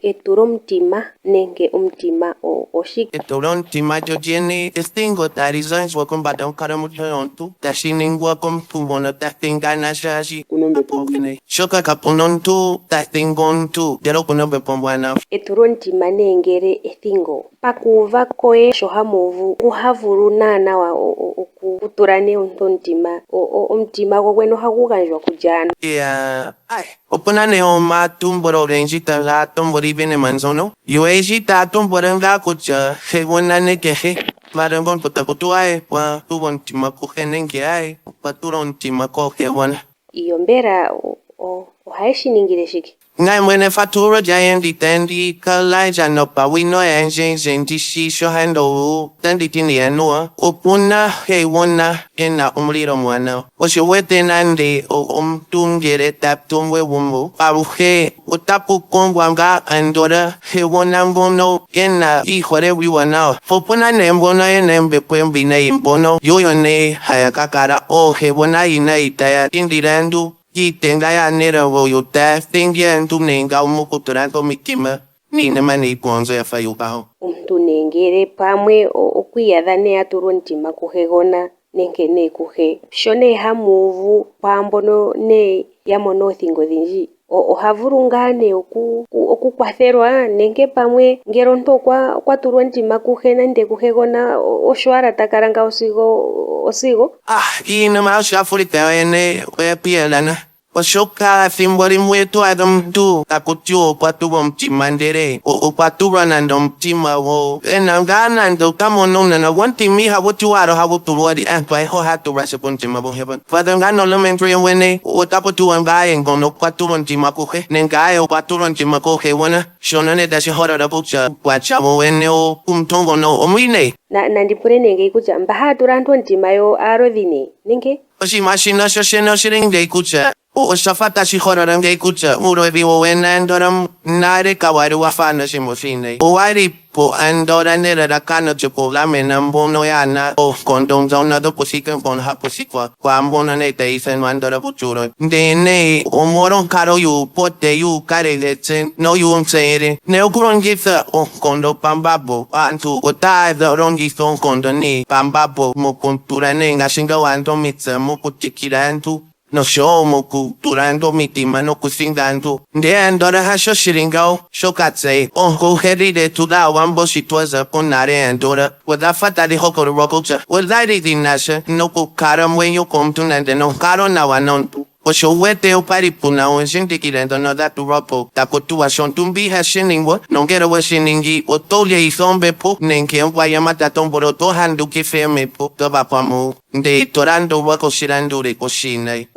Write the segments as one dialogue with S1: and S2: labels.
S1: Etulomutima nenge omutima oshike?
S2: Etulomutima lyo lyene ethingo tali gandjwa kombanda yonkalamwenyo yomuntu, tashi ningwa komuntu ngono ta thingana shaashi shoka kapu na omuntu ta thingo omuntu ndele oku na ombepo ombwanawa.
S1: Etulomutima nee ngele ethingo, pakuuva koye sho hamu uvu oha vulu naanawa okutula nee omuntu omutima, omutima gogwene ohagu gandjwa kulye ano?
S2: Iyaa, opu na nee omatumbulo ogendji taga tumbula iinima mbyono, yo oyendji taya tumbula ngaa kutya he guna nenge he mara ngono omuntu taku tiwa aye okwa tulwa omutima kuhe nenge aye okwa tula omutima koohegona.
S1: Iyo mbela ohaye shi ningile shike?
S2: Ngame mwene efatululo lyaye itandi kala lya nopawino yandje ndje ndi shi sho handi uvu tandi ti nee anuwa opu na hegona e na omulilo omuwanawa. Osho wu wete nande omuntu ngele ta tungu egumbo aluhe otapu kongwa ngaa andola hegona ngono e na iiholelwa iiwanawa. Po opu na nee mbono ye na ombepo ombwinayi mbono yo oyo nee haya ka kala oohegona aayinayi taya tindile aantu Iitenga yaanelago oyo taya thingi aantu nenge mokutula aantu omitima niinima niiponzo ya fa yuukaho.
S1: Omuntu nee ngele pamwe okwi iyadha nee a tulwa omutima kuhegona nenge nee kuhe, sho nee hamu uvu kwaambono nee ya mona oothingo odhindji, oha vulu ngaa nee okukwathelwa nenge pamwe ngele omuntu okwa tulwa omutima kuhe nande kuhegona osho owala ta kala ngawo sigo osigo?
S2: Ah, iinima yOshiafrika yoyene oya piyagana, oshoka ethimbo limwe oto adha omuntu taku tiwa okwa tulwa omutima ndele okwa tulwa nande omutima go ena ngaa nande ota mono uunona gwomutima ihagu tiwa owala ohagu tulwa olye, aantu ayehe ohaya tulwa ashike omutima guhe. Father ngaa nomulumentu ye mwene otaku tiwa ngaa ye ngono okwa tulwa omutima kuhe nenge aye okwa tulwa omutima koohegona, shono nee tashi holola kutya uukwatya wowene womuntu ngono omwiinayi.
S1: Na, nandi pule nee ngeyi kutya mba haya tula aantu omutima yo aalodhi nee, nenge?
S2: Oshinima shino sho shene oshi li ngeyi kutya osha fa tashi holola ngeyi kutya uulodhi wowene andola nale kawa li wa fa noshinima oshiinayi. Owa li po andola nelalakano lyokugamena mbono yaa na oonkondo ndhono dhokuthika mpono hapu thikwa kwaambono nee taya ithanwa andola kutya uulodhi. Ndele nee omolwonkalo yuupote, yuukalele noyuuntseyele noyokulongitha oonkondo pambambo, aantu otaya longitha oonkondo nee pambambo mokutula nee ngaashi ngawo aantu omitse, mokutikila aantu noshowo mokutula aantu omitima nokuthinga aantu. Ndele andola hasho shi li ngawo, shoka tse oonkuluhedhi dhetu dhAawambo shi twa za po nale andola odha fa tadhi hokololwa kutya odha li dhi na sha nokukalamwenyo komuntu nande nonkalonawa nomuntu. Osho wu wete opwa li pu na oondjindikila ndhono dha tulwa po taku tiwa shontumba ihashi ningwa, nongele we shi ningi oto geyitha ombepo nenge wa yemata tombolo oto handukitha oombepo dhovakwamugulu ndele to landulwa koshilanduli oshiinayi.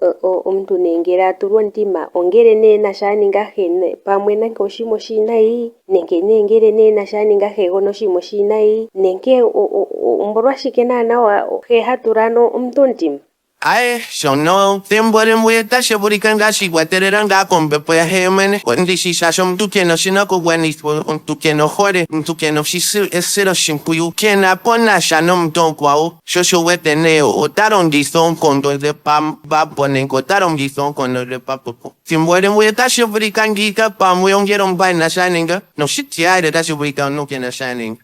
S1: Omuntu nee ngele a tulwa omutima ongele nee ena sha a ninga he pamwe nenge oshinima oshiinayi nenge nee ngele nee ena sha a ninga hegona oshinima oshiinayi nenge omolwashike naanawa he ha tula ano omuntu omutima?
S2: Aye, shono thimbo limwe tashi vulika ngaa shi ikwatelela ngaa kombepo yahe yemwene. Ondi shi shaashi omuntu ke na oshinakugwanithwa, omuntu ke na ohole, omuntu ke na esiloshimpwiyu, ke na ko nasha nomuntu omukwawo. Sho osho wu wete nee ota longitha oonkondo dhe pambambo nenge ota longitha oonkondo dhe papuko. Thimbo limwe otashi vulika ngiika pamwe ongele omuntu a na sha a ninga, noshitiyali otashi vulika omuntu ke na sha a ninga.